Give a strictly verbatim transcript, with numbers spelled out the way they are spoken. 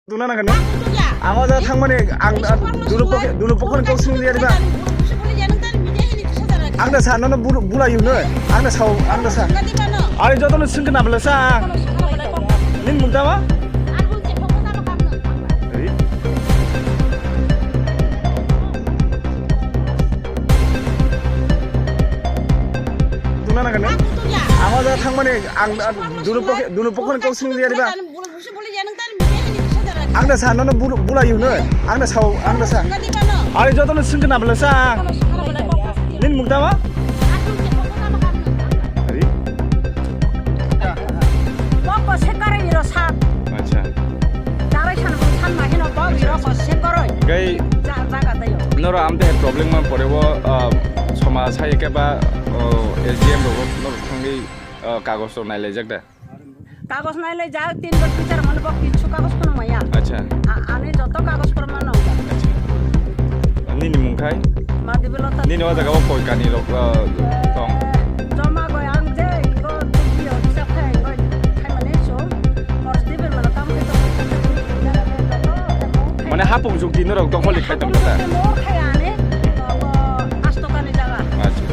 Tuna nang kano? Ang o jaga thangmani ang, ang dunu pokhe, dunu pokhe kok sung liya diba? Ang da sa nono bul-, bulayu no. Ang da sao, ang da sa. Ari joto no sung kena bela sa. Nin mung tama? Ri? Tuna nang kano? Ang o jaga thangmani ang, ang dunu pokhe, dunu pokhe kok sung liya diba? Ang da sa nono bul-, bulayu no. Ang da sao, ang da sa. Ari joto no sung kena bela sa. Nin mung tama? Ari? Boko se kare iro sa. Acha. Darai san bung san ma hino bo iro ko se koroi. Gai. Ja, jaga tayo. Noro amte problem ma pore bo, ah, soma sai ke ba, oh, S D M ro noro thangwi, ah, kagos to nai lejak da. Kagos nai lai jak, tin bor teacher mane bo kichu kagos kono maya. Acha. A-, ani joto kagos proman no. Acha. Nini mung khai? Madibilo ta. Nini o jaga o koi kani rok, uh, tong? Joma goi ang je, go, go, bisa khai, go, khai mane so. Kors dibe mane tam ke to. Mane hapung juk dino rok tong holi khai tong kota. Mo khai ani, uh, asto kani jaga. Acha.